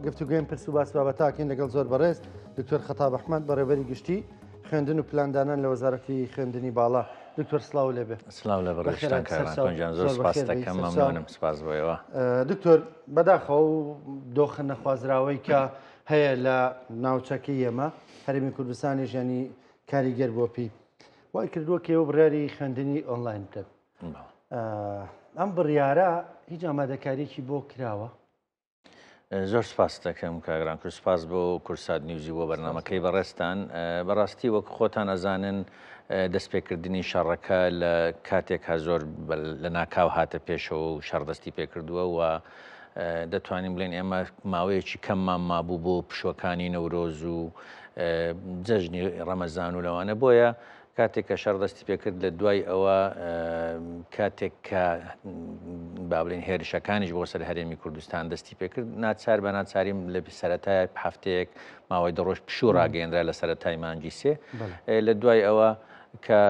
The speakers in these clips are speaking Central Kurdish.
گفتوگوێن پرس و باس بابەتاکەین لەگەڵ زۆر بەڕێز دکتۆر خەتاب ئەحمەد بەڕێوەبەری گشتی خوێندن و پلاندانان لە وەزارەتی خوێندنی باڵا. دکتۆر سڵاو لێبێ. سلاو لە بەڕێزتان کاک گیان زۆر سپاس دەکەم مەمنونم سپاس بۆ ئێوە. دکتۆر بەداخەوە و دۆخە نەخوازراوەی کە هەیە لە ناوچەکەی ئێمە هەرێمی کوردستانیش ینی کاریگەر بۆ پێی وای کردووە کە ئێوە بڕیاری خوێندنی ئۆنلاین بدەن. ئەم بڕیارە هیچ ئامادەکاریەکی بۆ کراوە؟ زۆر سپاست دەکەم کاک ڕانکو سپاس بۆ کورسات نیوزی بۆ بەرنامەکەی بەڕێزتان بەڕاستی وەک خۆتان ئەزانن دەستپێکردنی شەڕەکە لە کاتێک ها زۆر لە ناکاو هاتە پێشەوە و شەڕ دەستی پێکردووە و دەتوانین بڵێن ئێمە ماوەیەکی کەممان مابوو بۆ پشوەکانی نەورۆز و جەژنی ڕەمەزان و لەوانە بۆیە کاتێک کە شەڕ دەستی پێکرد لە دوای ئەوە کاتێک کە با بڵێین هێرشەکانیش بۆ سەر هەرێمی کوردستان دەستی پێکرد ناچار بە ناچاریم لە سەرەتای هەفتەیەک ماوەی دە ڕۆژ پشوو ڕاگەیەنرا لە سەرەتای مانگی سێ لە دوای ئەوە کە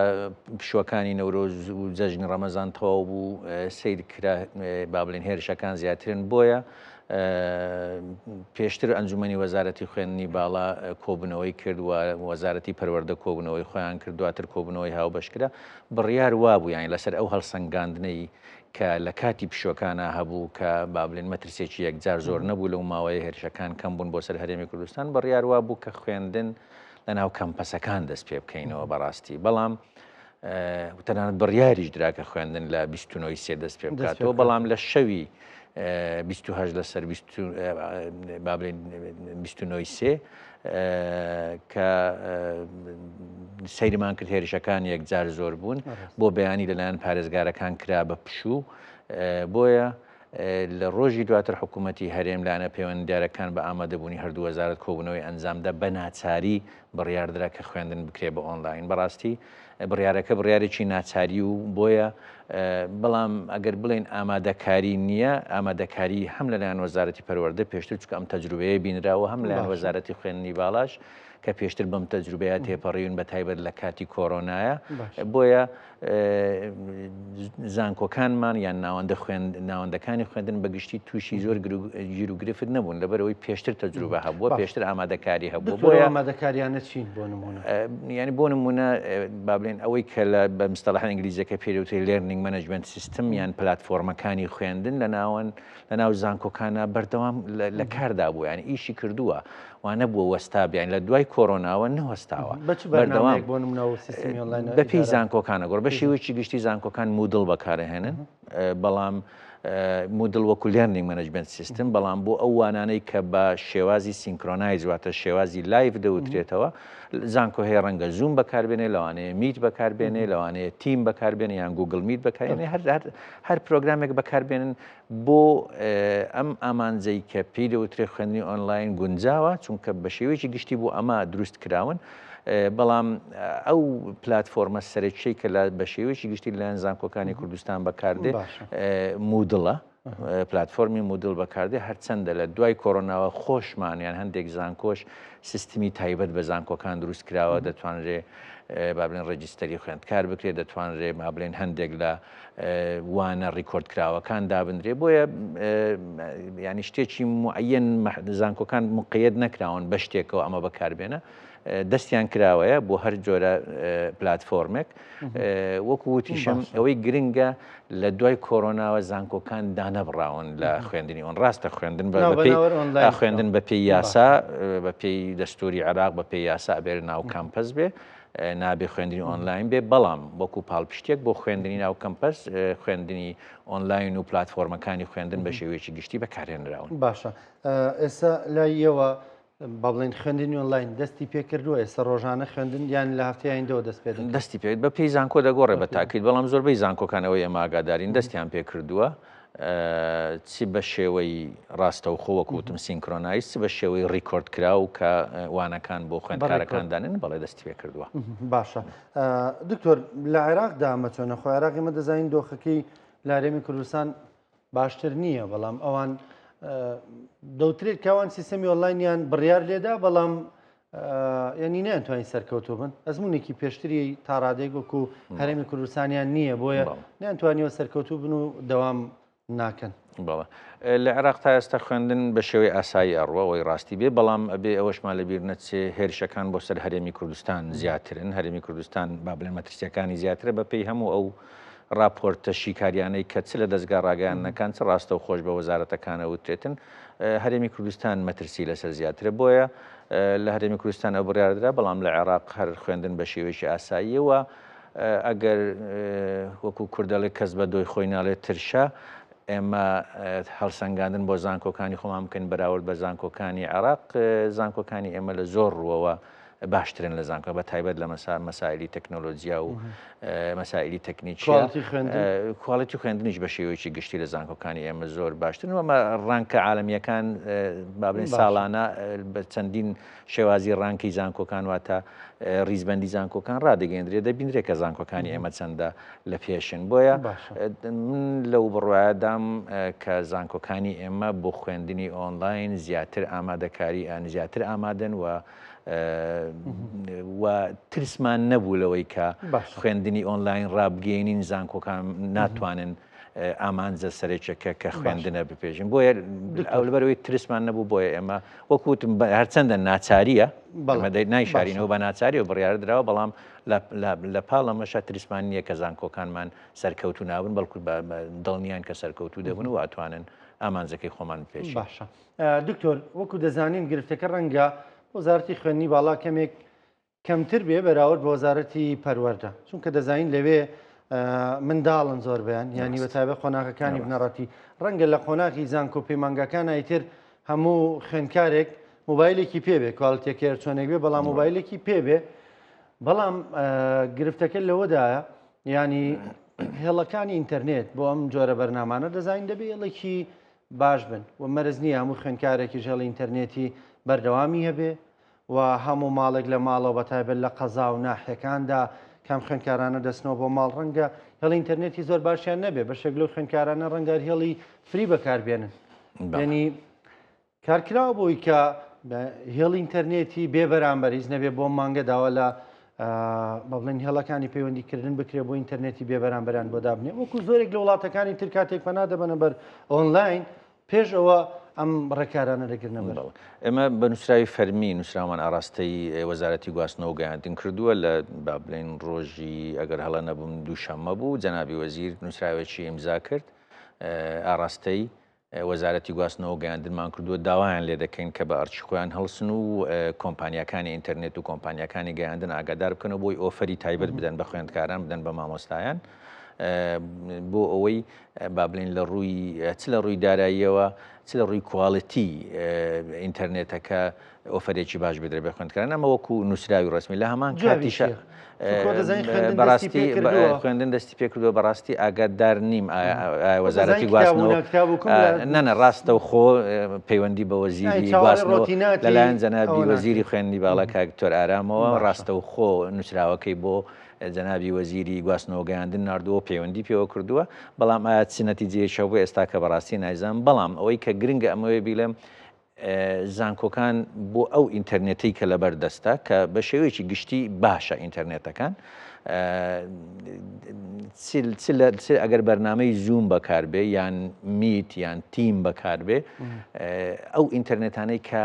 پشوەکانی نەورۆز و جەژنی ڕەمەزان تەواو بوو سیر کرا با بڵێن هێرشەکان زیاترن بۆیە پێشتر ئەنجومەنی وەزارەتی خوێندنی باڵا کۆبوونەوەی کرد و وەزارەتی پەروەردە کۆبوونەوەی خۆیان کرد، دواتر کۆبوونەوەی هاوبەش کرا، بڕیار وابوو یانی لەسەر ئەو هەڵسەنگاندنەی کە لە کاتی پشووەکانا هەبوو کە با بڵێین مەترسییەکی یەکجار زۆر نەبوو لەو ماوەیە هێرشەکان کەم بوون بۆ سەر هەرێمی کوردستان، بڕیار وابوو کە خوێندن لەناو کەمپەسەکان دەست پێ بکەینەوە بەڕاستی بەڵام تەنانەت بڕیاریش درا کە خوێندن لە 29 ی سێ دەست پێ بکاتەوە بەڵام لە شەوی 28 لەسەر با بڵێین 29 ی سێ کە سەیرمان کرد هێرشەکان یەکجار زۆر بوون بۆ بەیانی لەلایەن پارێزگارەکان کرا بە پشوو بۆیە لە ڕۆژی دواتر حکوومەتی هەرێم لایەنە پەیوەندیدارەکان بە ئامادەبوونی هەردوو وەزارەت کۆبوونەوەی ئەنجامدا، بە ناچاری بڕیاردرا کە خوێندن بکرێت بە ئۆنلاین. بەڕاستی بڕیارەکە بڕیارێکی ناچاری و بۆیە بەڵام ئەگەر بڵێین ئامادەکاری نییە، ئامادەکاری هەم لەلایەن وەزارەتی پەروەردە پێشتر چونکە ئەم تەجروبەیە بینراوە هەم لەلایەن وەزارەتی خوێندنی باڵاش کە پێشتر بەم تەجروبەیە تێپەڕیون بە تایبەت لە کاتی کۆرۆنایە بۆیە زانکۆکانمان یان ناوەندە خوێند ناوەندەکانی خوێندن بە گشتی تووشی زۆر گیروگرفت نەبوون لەبەرەوەی پێشتر تەجروبە هەبووە پێشتر ئامادەکاری هەبوو بۆ ئامادەکاریانە چین بۆ نمونە ینی بۆ نمونە با بڵێن ئەوەی کە لە بە مستەڵەحە ئینگلیزیەکە پێ دەوترێ learning management system یان پلاتفۆرمەکانی خوێندن لە ناوەند لە ناو زانکۆکانە بەردەوام لە کاردا بوو یان ئیشی کردووە وانەبووە وەستا بیان لە دوای کۆرۆناوە نەوەستاوە بەردەوام بەپێی زانکۆکانە گۆڕ بە شێوەیەکی گشتی زانکۆکان Moodle بەکارهێنن بەڵام Moodle وەکو learning management system بەڵام بۆ ئەو وانانەی کە بە شێوازی synchronize واتە شێوازی live دەوترێتەوە زانکۆ هەیە ڕەنگە Zoom بەکاربێنێ لەوانەیە Meet بەکاربێنێ لەوانەیە Team بەکاربێنێ یان Google Meet بەکارێنێ هەر هەر پرۆگرامێک بەکاربێنن بۆ ئەم ئامانجەی کە پێی دەوترێت خوێندنی ئۆنلاین گونجاوە، چونکە بە شێوەیەکی گشتی بۆ ئەمە دروست کراون، بەڵام ئەو پلاتفۆرمە سەرەکیەی کە بە شێوەیەکی گشتی لەلایەن زانکۆکانی کوردستان بەکاردێ Moodle ە، پلاتفۆرمی Moodle بەکاردێ، هەرچەندە لە دوای کۆرۆناوە خۆشمان یان هەندێک زانکۆش سیستمی تایبەت بە زانکۆکان دروست کراوە، دەتوانرێ با بڵێن register ی خوێندکار بکرێت، دەتوانرێ با بڵێن هەندێک لە وانە ڕیکۆرد کراوەکان دابنرێ بۆیە ینی شتێکی معەن زانکۆکان مقید نەکراون بە شتێکەوە ئەمە بەکاربێنە دەستیان کراوەیە بۆ هەر جۆرە پلتفۆرمێک وەکو وتیشم ئەوەی گرنگە لە دوای کۆرۆناوە زانکۆکان دانەبڕاون لە خوێندنی ئۆن ڕاستە خوێندن بە خوێندن بە پێی یاسا بە پێی دەستوری عێراق بە پێی یاسا ئەبێت ناو کامپەس بێ نابێ خوێندنی ئۆنلاین بێ، بەڵام وەکو پاڵپشتێک بۆ خوێندنی ناو کەمپەس، خوێندنی ئۆنلاین و پلاتفۆرمەکانی خوێندن بە شێوەیەکی گشتی بەکارهێنراون. باشە ئێستا لای ئێوە با بڵێین خوێندنی ئۆنلاین دەستی پێکردووە ئێستا ڕۆژانە خوێندن یان لە هەفتەی ئایندەوە دەست پێ دەکات؟ دەستی پێ بە پێی زانکۆ دەگۆڕێ بە تاکید، بەڵام زۆربەی زانکۆکان ئەوەی ئێمە ئاگادارین دەستیان پێکردووە. چ بە شێوەی ڕاستەوخۆ وەکو وتم synchronize، چ بە شێوەی ڕیکۆرد کراو کە وانەکان بۆ خوێندکارەکان دانێن، بەڵێ دەستی پێ کردووە. باشە دکتۆر لە عێراقدا ئەمە چۆنە؟ خۆ عێراق ئێمە دەزانین دۆخەکەی لە هەرێمی کوردستان باشتر نییە، بەڵام ئەوان دەوترێت کە ئەوان سیستەمی ئۆنلاینیان بڕیار لێدا، بەڵام یعنی نەیانتوانی سەرکەوتوو بن ئەزمونێکی پێشتری تا ڕادەیەک وەکو هەرێمی کوردستانیان نییە بۆیە نەیانتوانیوە سەرکەوتوو بن و دەوام ناکەن. بەڵێ لە عێراق تا ئێستا خوێندن بە شێوەی ئاسایی ئەڕوا ئەوەی ڕاستی بێ، بەڵام ئەبێ ئەوەشمان لەبیر نەچێ هێرشەکان بۆ سەر هەرێمی کوردستان زیاترن، هەرێمی کوردستان با بڵێن مەترسیەکانی زیاترە بە پێی هەموو ئەو ڕاپۆرتە شیکاریانەی کە چ لە دەزگا ڕاگەیاندنەکان چ ڕاستەوخۆش بە وەزارەتەکانە وترێتن هەرێمی کوردستان مەترسی لەسەر زیاترە بۆیە لە هەرێمی کوردستان ئەو بڕیاردرا بەڵام لە عێراق هەر خوێندن بە شێوەیەکی ئاساییەوە ئەگەر وەکو کورد دەڵێ کەس بە دۆی خۆی ناڵێت ترشە، ئێمە هەڵسەنگاندن بۆ زانکۆکانی خۆمان بکەین بەراورد بە زانکۆکانی عێراق، زانکۆکانی ئێمە لە زۆر ڕووەوە باشترن لە زانکۆ بە تایبەت لە مەسائلی تەکنۆلۆجیا و مەسائلی تەکنیکی quality خوێندنیش بە شێوەیەکی گشتی لە زانکۆکانی ئێمە زۆر باشترن و rank ە عالەمییەکان با بڵێین ساڵانە بە چەندین شێوازی rank ی زانکۆکان واتە ڕیزبەندی زانکۆکان ڕادەگەیەندرێت دەبینرێت کە زانکۆکانی ئێمە چەندە لە پێشن بۆیە من لەو بڕوایەدام کە زانکۆکانی ئێمە بۆ خوێندنی ئۆنلاین زیاتر ئامادەکاری ئەن زیاتر ئامادەن و و ترسمان نەبوو لەوەی کە خوێندنی ئۆنلاین ڕابگەینین زانکۆکان ناتوانن ئامانجە سەرەکیەکە کە خوێندنە بپێژین بۆیە ئەو لەبەرەوەی ترسمان نەبوو بۆیە ئێمە وەکو وتم هەرچەندە ناچاریە نایشارینەوە بە ناچاری و بڕیار دراوە بەڵام لە پاڵ ئەمەشە ترسمان نییە کە زانکۆکانمان سەرکەوتو نابن بەڵکو دڵنیان کە سەرکەوتو دەبن و ئەتوانن ئامانجەکەی خۆمان پێش باشە دکتۆر وەکو دەزانین گرفتەکە ڕەنگە وەزارەتی خوێندنی باڵا کەمێک کەمتر بێ بەراورد بە وەزارەتی پەروەردە چونکە دەزانین لەوێ منداڵن زۆربیان یانی بە تایبەت قۆناغەکانی بنەڕەتی ڕەنگە لە قۆناغی زانکۆ پەیمانگاکان ئیتر هەموو خوێندکارێک مۆبایلێکی پێ بێ quality ەکەی چۆنێک بێ بەڵام مۆبایلێکی پێ بێ بەڵام گرفتەکە لەوەدایە ینی هێڵەکانی ئینتەرنێت بۆ ئەم جۆرە بەرنامانە دەزانین دەبێ هێڵێکی باش بن و مەرز نییە هەموو خوێندکارێکیش هێڵی ئینتەرنێتی بەردەوامی هەبێ و هەموو ماڵێک لە ماڵەوە بەتایبەت لە قەزا و ناحیەکاندا کام خوێندکارانە دەچنەوە بۆ ماڵ ڕەنگە هێڵی ئینتەرنێتی زۆر باشیان نەبێ بەشێک لەو خوێندکارانە ڕەنگە هێڵی free بەکاربێنن یعنی کارکراوە بۆی کە هێڵی ئینتەرنێتی بێ بەرامبەر هیچ نەبێ بۆ مانگە داوا لە بە بڵێن هێڵەکانی پەیوەندیکردن بکرێ بۆ ئینتەرنێتی بێ بەرامبەران بۆ دابنێ وەکو زۆرێک لە وڵاتەکانی تر کاتێک پەنا دەبەنە بەر ئۆنلاین پێش ئەوە ئەم ڕێکارانە دەگرنە بەر. ئێمە بە نووسراوی فەرمی نووسراومان ئاراستەی وەزارەتی گواستنەوە و گەیاندن کردووە لە با بڵێین ڕۆژی ئەگەر هەڵە نەبووم دووشەممە بوو جەنابی وەزیر نووسراوێکی ئیمزا کرد ئاراستەی وەزارەتی گواستنەوە و گەیاندنمان کردووە داوایان لێ دەکەین کە بە ئەرکی خۆیان هەڵسن و کۆمپانیاکانی ئینتەرنێت و کۆمپانیاکانی گەیاندن ئاگادار بکەنەوە بۆی offer ی تایبەت بدەن بە خوێندکاران بدەن بە مامۆستایان بۆ ئەوەی با بڵێین لە ڕووی چ لە ڕووی داراییەوە چ لە ڕووی quality ئینتەرنێتەکە offer ێکی باش بدرێت بە خوێندکاران ئەمە وەکو نووسراوی ڕسمی لە هەمان کاتیشە بەڕاستی خوێندن دەستی پێکردووە بەڕاستی ئاگادار نیم وەزارەتی گواستنەوە نەنە ڕاستە و خۆ پەیوەندی بە وەزیری گواستنەوە لەلایەن جەنابی وەزیری خوێندنی باڵا کاک دکتۆر ئارامەوە ڕاستە و خۆ نووسراوەکەی بۆ جەنابی وەزیری گواستنەوە گەیاندن ناردووە و پەیوەندی پێوە کردووە، بەڵام ئایا چ نەتیجەیەکی هەبووە ئێستا کە بەڕاستی نایزانم، بەڵام ئەوەی کە گرنگە ئەمەوێ بیڵێم زانکۆکان بۆ ئەو ئینتەرنێتەی کە لەبەر دەستە کە بە شێوەیەکی گشتی باشە ئینتەرنێتەکان چ ئەگەر بەرنامەی زووم بەکاربێ یان میت یان تیم بەکاربێ ئەو ئینتەرنێتانەی کە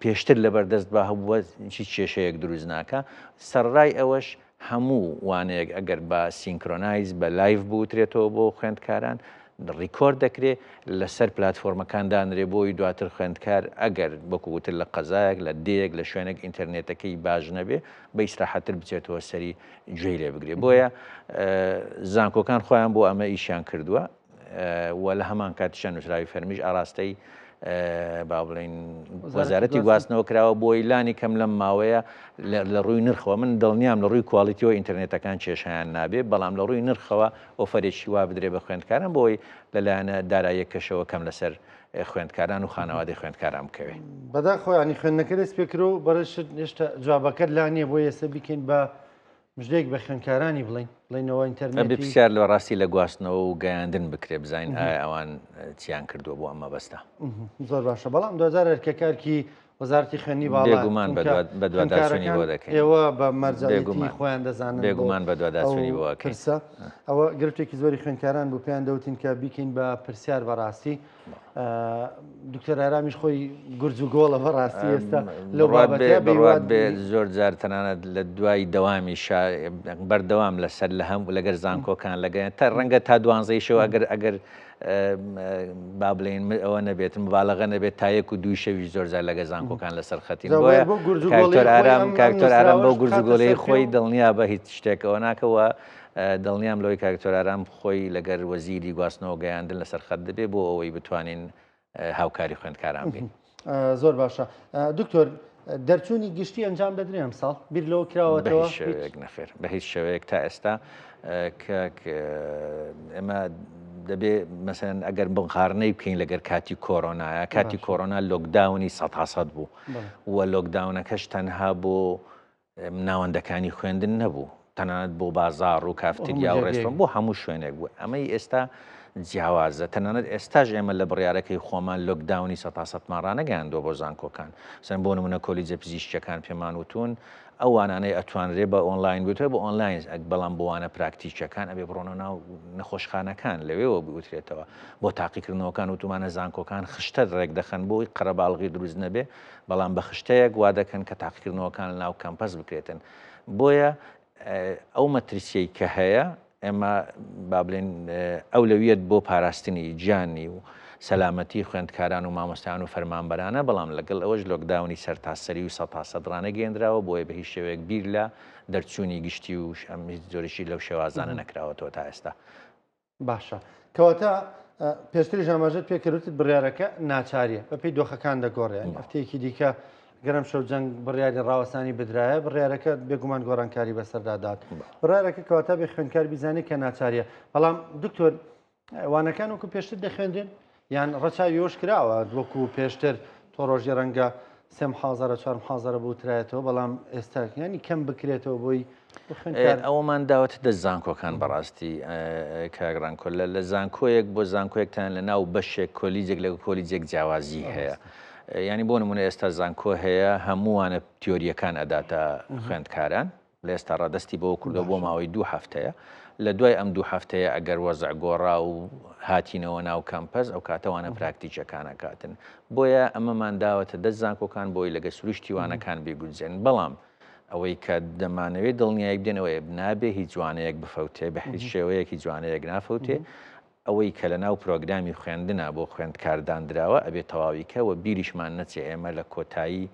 پێشتر لەبەردەست با هەبووە هیچ کێشەیەک دروست ناکا، سەرەڕای ئەوەش هەموو وانەیەک ئەگەر بە synchronize بە live بوترێتەوە بۆ خوێندکاران record دەکرێ لەسەر پلاتفۆرمەکان دانرێ بۆی دواتر خوێندکار ئەگەر وەکو وتر لە قەزایەک لە دێیەک لە شوێنێک ئینتەرنێتەکەی باش نەبێ بە ئیسراحەتر بچێتەوە سەری گوێی لێ بگرێ بۆیە زانکۆکان خۆیان بۆ ئەمە ئیشیان کردووە. و لە هەمان کاتیشا نووسراوی فەرمیش ئاراستەی با بڵێین وەزارەتی گواستنەوە کراوە بۆی لانی کەم لەم ماوەیە لە ڕووی نرخەوە من دڵنیام لە ڕووی quality ەوە ئینتەرنێتەکان کێشیان نابێ بەڵام لە ڕووی نرخەوە offer ێکی وا بدرێ بە خوێندکاران بۆی لەلایەنە داراییەکەشەوە کەم لەسەر خوێندکاران و خانەوادەی خوێندکاران بکەوێ. بەداخەوە ینی خوێندنەکە دەست پێکرد و بەڕێزت هێشتا جوابەکەت لا نییە بۆ ئێستا بیکەین بە مژدەیەک بە خوێندکارانی بڵێین بڵێینەوە ئەبێ ئینتەرنێتی پرسیار لە ڕاستی لە گواستنەوە و گەیاندن بکرێ بزانین ئایا ئەوان چیان کردووە بۆ ئەم مەبەستە. زۆر باشە بەڵام دواجار ئەرکەکە ئەرکی وەزارەتی خوێندنی باڵا بێگومان چونکە بەدواداچوونی خوێندکارەکان بۆ دەکەین. ئێوە بە مەرجەعیەتی بێگومان. خۆیان دەزانن بۆ بێگومان ئەو بەدواداچوونی بۆ ئەکەین. پرسە ئەوە گرفتێکی زۆری خوێندکاران بوو پێیان دەوتین کە بیکەین بە پرسیار بەڕاستی دکتۆر ئارامیش خۆی گورج و گۆڵە بەڕاستی ئێستا لەو بڕوات بێ بابەتە بڕوات بەیوات بێ زۆر جار تەنانەت لە دوای دەوامی شا بەردەوام لەسەر لە هەم لەگەر زانکۆکان لەگەن تا ڕەنگە تا دوانزەی شەو ئەگەر ئەگەر با بڵێین ئەوە نەبێت مبالغە نەبێت تا یەک و دووی شەویش زۆر جار لەگە زانکۆکان لەسەر خەتین بۆیە بۆ گورج و گۆڵی کاکتۆر خۆی ئارام ئەم ئەم کاکتۆر ئارام بەو نووسراوەش گورج و بخاتە گۆلەی سەر پێ خۆی و دڵنیا بە هیچ شتێکەوە ناکەوە دڵنیام لەوەی کاکتۆر ئارام خۆی لەگەر وەزیری گواستنەوە گەیاندن لەسەر خەت دەبێ بۆ ئەوەی بتوانین هاوکاری خوێندکاران بین. زۆر باشە دکتۆر دەرچوونی گشتی ئەنجام دەدرێ ئەمساڵ بیر لەوە کراوەتەوە؟ بە هیچ شێوەیەک نەخێر بە هیچ شێوەیەک تا ئێستا ئێمە دەبێ مەسەن ئەگەر بنقارنەی بکەین لەگەر کاتی کۆرۆنایە کاتی کۆرۆنا lockdown ی سەتاسەد بوو و lockdown ەکەش تەنها بۆ ناوەندەکانی خوێندن نەبوو، تەنانەت بۆ بازاڕ و کافتریا و ڕێستۆرانت، بۆ هەموو شوێنێک بوو. ئەمەی ئێستا جیاوازە. تەنانەت ئێستاش ئێمە لە بڕیارەکەی خۆمان lockdown ی سەتاسەتمان ڕانەگەیاندووە بۆ زانکۆکان. مەسەلەن بۆ نموونە کۆلیجە پزیشکییەکان پێمان وتوون ئەو وانانەی ئەتوانرێ بە ئۆنلاین بوترێ بە ئۆنلاین، بەڵام بۆ وانە پراکتیکییەکان ئەبێ بڕۆنە ناو نەخۆشخانەکان لەوێوە بوترێتەوە. بۆ تاقیکردنەوەکان وتومانە زانکۆکان خشتە ڕێکدەخەن بۆی قەرەباڵغی دروست نەبێ، بەڵام بە خشتەیەک وا دەکەن کە تاقیکردنەوەکان لەناو کەمپەس بکرێتن. بۆیە ئەو مەترسیەی کە هەیە ئێمە با بڵێن ئەولەویەت بۆ پاراستنی گیانی و سەلامەتی خوێندکاران و مامۆستایان و فەرمانبەرانە، بەڵام لەگەڵ ئەوەش lockdown ی سەرتاسەری و سەتاسەد ڕانەگەیەندراوە، بۆیە بە هیچ شێوەیەک بیر لە دەرچوونی گشتی و هیچ جۆرێکی لەو شێوازانە نەکراوەتەوە تا ئێستا. باشە کەواتە پێشتریش ئاماژەت پێ کرد وتت بڕیارەکە ناچاریە بەپێی دۆخەکان دەگۆڕێ هەفتەیەکی دیکە گەرم شەو جەنگ بڕیاری ڕاوەستانی بدرایە بڕیارەکە بێگومان گۆڕانکاری بەسەردا دات بڕیارەکە کەواتە بێ خوێندکار بیزانێت کە ناچاریە بەڵام دکتۆر وانەکان وەکو پێشتر دەخوێندرێن یان ڕەچاوی ئەوەش کراوە وەکو پێشتر تۆ ڕۆژی ڕەنگە سێ محازەرە چوار محازەرە بوترایەتەوە بەڵام ئێستا ینی کەم بکرێتەوە بۆی ئەوەمان داوەتە دەست زانکۆکان بەڕاستی کاک ڕەنکۆ لە لە زانکۆیەک بۆ زانکۆیەکتان لە ناو بەشێک کۆلیجێک لەگە کۆلیجێک جیاوازی هەیە ینی بۆ نمونە ئێستا زانکۆ هەیە هەمووانە تیۆریەکان ئەداتە خوێندکاران لە ئێستا ڕادەستی بەوە کردووە بۆ ماوەی دوو هەفتەیە، لە دوای ئەم دوو هەفتەیە ئەگەر وەزع گۆڕا و هاتینەوە ناو کەمپەس ئەو کاتە وانە پراکتیکیەکان ئەکاتن. بۆیە ئەمەمان داوەتە دەست زانکۆکان بۆی لەگە سروشتی وانەکان بیگونجێن. بەڵام ئەوەی کە دەمانەوێت دڵنیایی بدەین ئەوەیە نابێ هیچ وانەیەک بفەوتێ، بە هیچ شێوەیەک هیچ وانەیەک نافەوتێ. ئەوەی کە لە ناو پرۆگرامی خوێندنا بۆ خوێندکار داندراوە ئەبێ تەواوی کە وە بیریشمان نەچێ ئێمە لە کۆتایی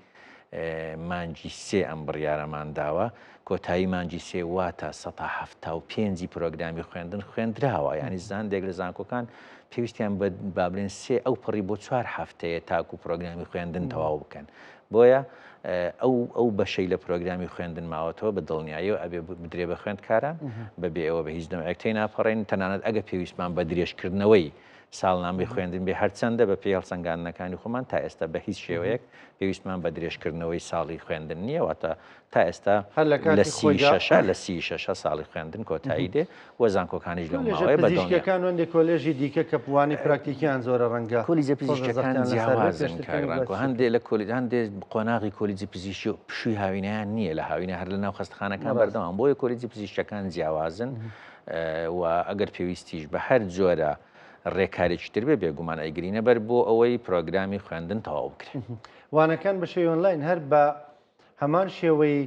مانگی سێ ئەم بڕیارەمان داوە کۆتایی مانگی سێ واتە 75 ی پرۆگرامی خوێندن خوێندراوە یعنی زاندێک لە زانکۆکان پێویستیان بە با بڵێن سێ ئەو پڕی بۆ چوار هەفتەیە تاکو پرۆگرامی خوێندن تەواو بکەن بۆیە ئەو ئەو بەشەی لە پرۆگرامی خوێندن ماوەتەوە بە دڵنیاییەوە ئەبێ بدرێ بە خوێندکاران بەبێ ئەوە بە هیچ نەوعێک تێی ناپەڕێن تەنانەت ئەگە پێویستمان بە درێژکردنەوەی ساڵنامەی خوێندن بێ هەرچەندە بە پێی هەڵسەنگاندنەکانی خۆمان تا ئێستا بە هیچ شێوەیەک پێویستمان بە درێژکردنەوەی ساڵی خوێندن نییە واتە تا ئێستا هەر لە لە کاتی سی خۆیدا شەشە لە سی شەشە ساڵی خوێندن کۆتایی دێ و زانکۆکانیش لەو کۆلێژە ماوەیە بە دڵنیا پزیشکیەکان و هەندێک کۆلێژی دیکە کە وانەی پراکتیکیان زۆرە ڕەنگە کۆلیجە تۆزە پزیشکیەکان زەختیان لەسەر بێت جیاوازن پێشتر کاک کەمێک ڕانکۆ باسی هەندێ لە کۆلیج هەندێ قۆناغی کۆلیجی پزیشکی و پشووی هاوینەیان نییە لە هاوینە هەر لە ناو خەستەخانەکان ڕاست. بەردەوام بۆیە کۆلیجی پزیشکیەکان جیاوازن و ئەگەر پێویستیش بە هەر جۆرە ڕێکارێکی تر بێ بێگومان ئەیگرینە بەر بۆ ئەوەی پرۆگرامی خوێندن تەواو بکرێ. وانەکان بە شێوەی ئۆنلاین هەر بە هەمان شێوەی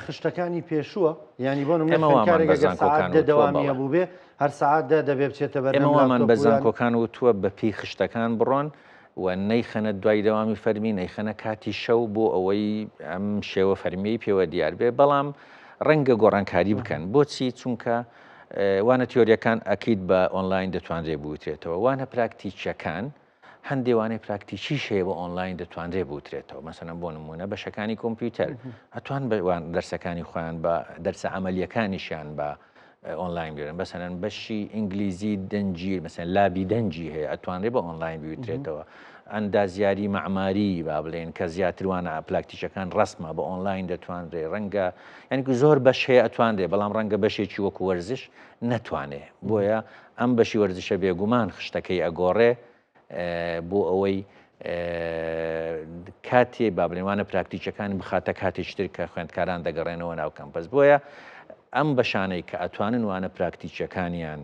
خشتەکانی پێشووە یانی بۆ نمونە ئێمە وامان خوێندکارێک بە ئەگەر سەعات زانکۆکان دە وتووە دەوامی بەڵێ. هەبووبێ هەر سەعات دە دەبێ بچێتە بەردەم ئێمە وامان لاپتۆپ بە و یان زانکۆکان وتووە بە پێی خشتەکان بڕۆن و نەیخەنە دوای دەوامی فەرمی نەیخەنە کاتی شەو بۆ ئەوەی ئەم شێوە فەرمیەی پێوە دیار بێ بەڵام ڕەنگە گۆڕانکاری بکەن بۆچی چونکە وانە تیۆریەکان ئەکید بە ئۆنلاین دەتوانرێ بوترێتەوە وانە پراکتیکیەکان هەندێ وانەی پراکتیکیش هەیە بە ئۆنلاین دەتوانرێ بوترێتەوە مەسەلەن بۆ نمونە بەشەکانی کۆمپیوتەر ئەتوان دەرسەکانی خۆیان بە دەرسە عملیەکانیشیان بە ئۆنلاین بێن بەسەرەن بەشی ئینگلیزی دەنگی مەسەن lab ی دەنگی هەیە ئەتوانرێ بە ئۆنلاین بوترێتەوە ئەندازیاری مەعماری با بڵێن کە زیاتروانە پلاکتیشەکان ڕسمە بە ئۆنلاین دەتوانرێ ڕەنگە یعنی زۆر بەش هەیە ئەتوانرێ بەڵام ڕەنگە بەشێکی وەکو وەرزش نەتوانێ بۆیە ئەم بەشی وەرزشە بێگومان خشتەکەی ئەگۆڕێ بۆ ئەوەی کاتێ با بڵێن وانە پراکتیکیەکان بخاتە کاتێکی تر کە خوێندکاران دەگەڕێنەوە ناو کەمپەس. بۆیە ئەم بەشانەی کە ئەتوانن وانە پراکتیکیەکانیان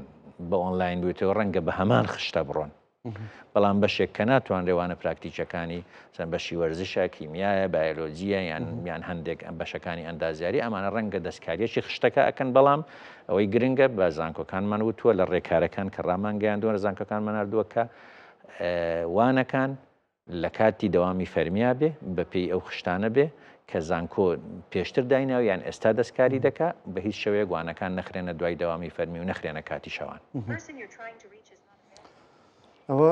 بە ئۆنلاین بێتەوە ڕەنگە بە هەمان خشتە بڕۆن. بەڵام بەشێک کە ناتوانرێ وانە پراکتیکیەکانی چەند بەشی وەرزشە، کیمیایە، بایۆلۆجیە یان یان هەندێک بەشەکانی ئەندازیاری ئەمانە ڕەنگە دەستکاریەکی خشتەکە ئەکەن بەڵام ئەوەی گرنگە بە زانکۆکانمان وتووە لە ڕێکارەکان کە ڕامانگەیاندووە لە زانکۆکانمان ناردووە کە وانەکان لە کاتی دەوامی فەرمیا بێ بەپێی ئەو خشتانە بێ کە زانکۆ پێشتر دایناو یان ئێستا دەستکاری دەکا بە هیچ شێوەیەک وانەکان نەخرێنە دوای دەوامی فەرمی و نەخرێنە کاتی شەوان. ئەوە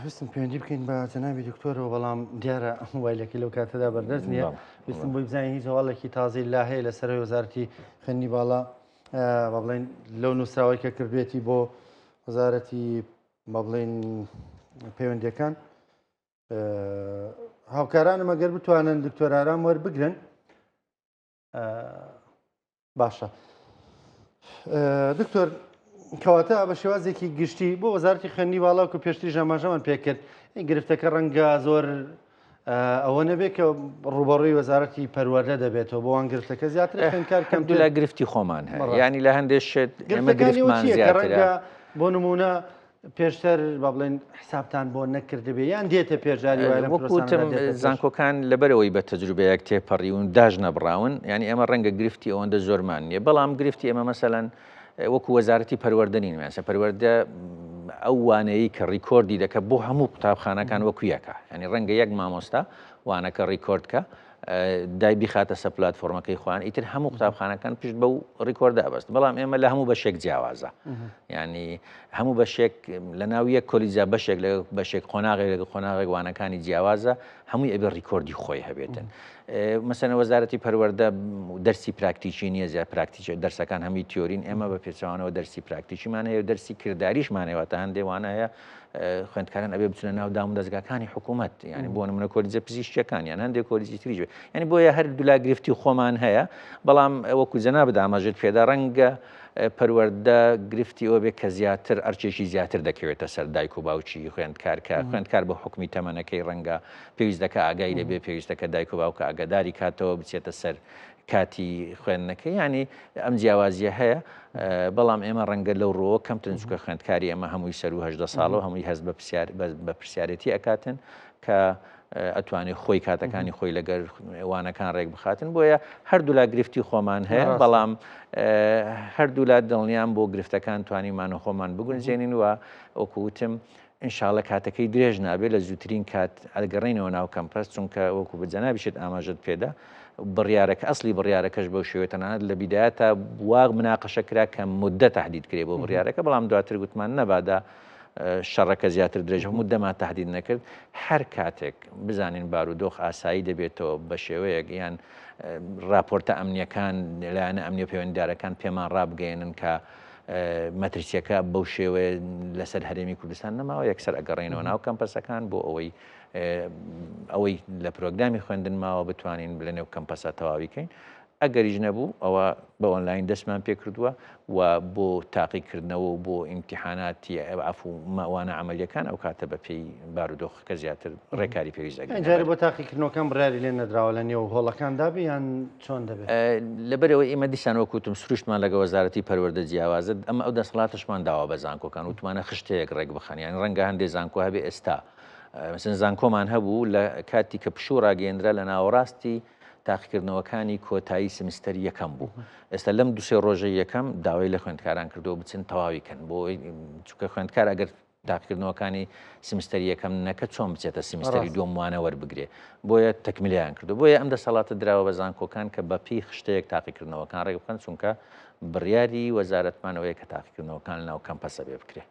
ویستم پەیوەندی بکەین بە جەنابی دکتۆرەوە بەڵام دیارە مۆبایلەکەی لەو کاتەدا بەردەست نییە ویستم بۆی بزانین هیچ هەواڵێکی تازەی لا هەیە لەسەر وەزارەتی خوێندنی باڵا با بڵێن لەو نووسراوەی کە کردوێتی بۆ وەزارەتی با بڵێن پەیوەندیەکان هاوکارانم ئەگەر بتوانن دکتۆر ئارام وەربگرن باشە دکتۆر کەواتە بە شێوازێکی گشتی بۆ وەزارتی خوێندنی باڵا و پێشتری ژەماژەمان پێکرد گرفتەکە ڕەنگە زۆر ئەوە نەبێت کە ڕوبەڕووی وەزارەتی پەروەردە دەبێتەوە بۆ وان گرفتەکە زیاتر خوێندکار کەم لە گرفتی خۆمان هەیە ینی لە هەندێک شت ئێمە گرفتمان زیاترە بۆ نمونە پێشتر با بڵێن حسابتان بۆ نەکردبێ یان دێتە پێش جاری وایە لەم وەکو وتم پرۆسانەدا دێتە پێش؟ زانکۆکان لەبەرئەوەی بە تەجروبەیەک تێپەڕیون داش نەبڕاون یانی ئێمە ڕەنگە گرفتی ئەوەندە زۆرمان نییە بەڵام گرفتی ئێمە مەسەلەن وەکو وەزارەتی پەروەردە نین مەسە پەروەردە ئەو وانەیە کە ڕیکۆردی دەکە بۆ هەموو قوتابخانەکان وەکو یەکە ینی ڕەنگە یەک مامۆستا وانەکە ڕیکۆرد کە دای بیخاتە سە پلاتفۆرمەکەی خۆیان ئیتر هەموو قوتابخانەکان پشت بەو ڕیکۆردە ئەبەست بەڵام ئێمە لە هەموو بەشێک جیاوازە ینی هەموو بەشێک لە ناو یەک کۆلیجا بەشێک لە بەشێک قۆناغێک لەگە قۆناغێک وانەکانی جیاوازە هەمووی ئەبێ ڕیکۆردی خۆی هەبێتن مەسەنە وەزارەتی پەروەردە دەرسی پراکتیکی نییە زیاد پراکتیکی دەرسەکان هەمووی تیۆرین ئێمە بە پێچەوانەوە دەرسی پراکتیکیمان هەیە و دەرسی کرداریشمان هەیە واتە هەندێ وانە هەیە خوێندکاران ئەبێ بچنە ناو دام و دەزگاکانی حکوومەت یعنی بۆ نمونە کۆلیجە پزیشکیەکان یان هەندێک کۆلیجی تریش بێ یعنی بۆیە هەر دولا گرفتی خۆمان هەیە بەڵام وەکو جەنابت ئاماژەت پێدا ڕەنگە پەروەردە گرفتی ئەوە بێ کە زیاتر ئەرچێکی زیاتر دەکەوێتە سەر دایک و باوکی خوێندکار کە خوێندکار بە حکومی تەمەنەکەی ڕەنگە پێویست دەکە ئاگای لێبێ پێویستە کە دایک و باوکە ئاگاداری کاتەوە بچێتە سەر کاتی خوێندنەکە یانی ئەم جیاوازیە هەیە بەڵام ئێمە ڕەنگە لەو ڕووەوە کەمترن چونکە خوێندکاری ئێمە هەمووی سەرو 18 ساڵە و هەمووی هەست بە پرسیار بە پرسیارەتی ئەکاتن کە ئەتوانێت خۆی کاتەکانی خۆی لەگەر وانەکان ڕێک بخاتن بۆیە هەردوولا گرفتی خۆمان هەیە بەڵام هەردوولا دڵنیام بۆ گرفتەکان توانیمان و خۆمان بگونجێنین و وەکوتم ان شاءاللە کاتەکەی درێژ نابێت لە زووترین کات ئەگەڕێینەوە ناو کەمپەس چونکە وەکو بە جەنابیشت ئاماژەت پێدا بڕیارەکە ئەسلی بڕیارەکەش بەو شێوەیە تەنانەت لە بیدایەتا وا مناقەشە کرا کە مدە تهدید کرێ بۆ بڕیارەکە بەڵام دواتر گوتمان نەبادا شەڕەکە زیاتر درێژ مدەمان تهدید نەکرد هەر کاتێک بزانین بارودۆخ ئاسایی دەبێتەوە بە شێوەیەک یان راپۆرتە ئەمنیەکان لایەنە ئەمنیە پەیوەندیدارەکان پێمان ڕابگەیەنن کە مەترسیەکە بەو شێوەیە لەسەر هەرێمی کوردستان نەماوە یەکسەر ئەگەڕێنەوە ناو کەمپەسەکان بۆ ئەوەی ئەوەی لە پرۆگرامی خوێندن ماوە بتوانین لە نێو کەمپەسە تەواوی کەین ئەگەریش نەبوو ئەوە بە ئۆنلاین دەستمان پێکردووە و بۆ تاقیکردنەوە و بۆ ئیمتیحاناتی عەفو وانە عەمەلیەکان ئەو کاتە بە پێی بارودۆخەکە زیاتر ڕێکاری پێویست ئەگرینە جارێ بەر. بۆ تاقیکردنەوەکان بڕیاری لێ نەدراوە لە نێو هۆڵەکاندا بێ یان چۆن دەبێ؟ لەبەرئەوەی ئێمە دیسان وەک وتم سروشتمان لەگە وەزارەتی پەروەردە جیاوازە ئەمە ئەو دەسەڵاتەشمان داوە بە زانکۆکان وتمانە خشتەیەک ڕێک بخەن یانی ڕەنگە هەندێ زانکۆ هەبێ ئێستا مەسەن زانکۆمان هەبوو لە کاتی کە پشوو ڕاگەیەندرا لە ناوەڕاستی تاقیکردنەوەکانی کۆتایی سمستەری یەکەم بوو ئێستا لەم دوسێ ڕۆژەی یەکەم داوای لە خوێندکاران کردووە بچن تەواوی کەن بۆ چونکە خوێندکار ئەگەر تاقیکردنەوەکانی سمستەری یەکەم نەکە چۆن بچێتە سمستەری دووەم وانە وەربگرێ بۆیە تەکمیلیان کردو بۆیە ئەم دەسەڵاتە دراوە بە زانکۆکان کە بە پێی خشتەیەک تاقیکردنەوەکان ڕێک بخەن چونکە بڕیاری وەزارەتمانەوەیە کە تاقیکردنەوەکان لەناو کەمپەسە بێ بکرێ.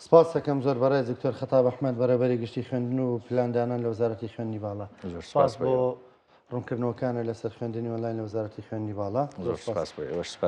سپاست دەکەم زۆر بەڕێز دکتۆر خەتاب ئەحمەد بەڕێوەبەری گشتی خوێندن و پلاندانان لە وەزارەتی خوێندنی باڵا. زۆر سپاس سپاس بۆ بۆ ئێوە. ڕوونکردنەوەکانت لەسەر خوێندنی ئۆنلاین لە وەزارەتی خوێندنی باڵا. زۆر سپاس بۆ ئێوەش. سپاس.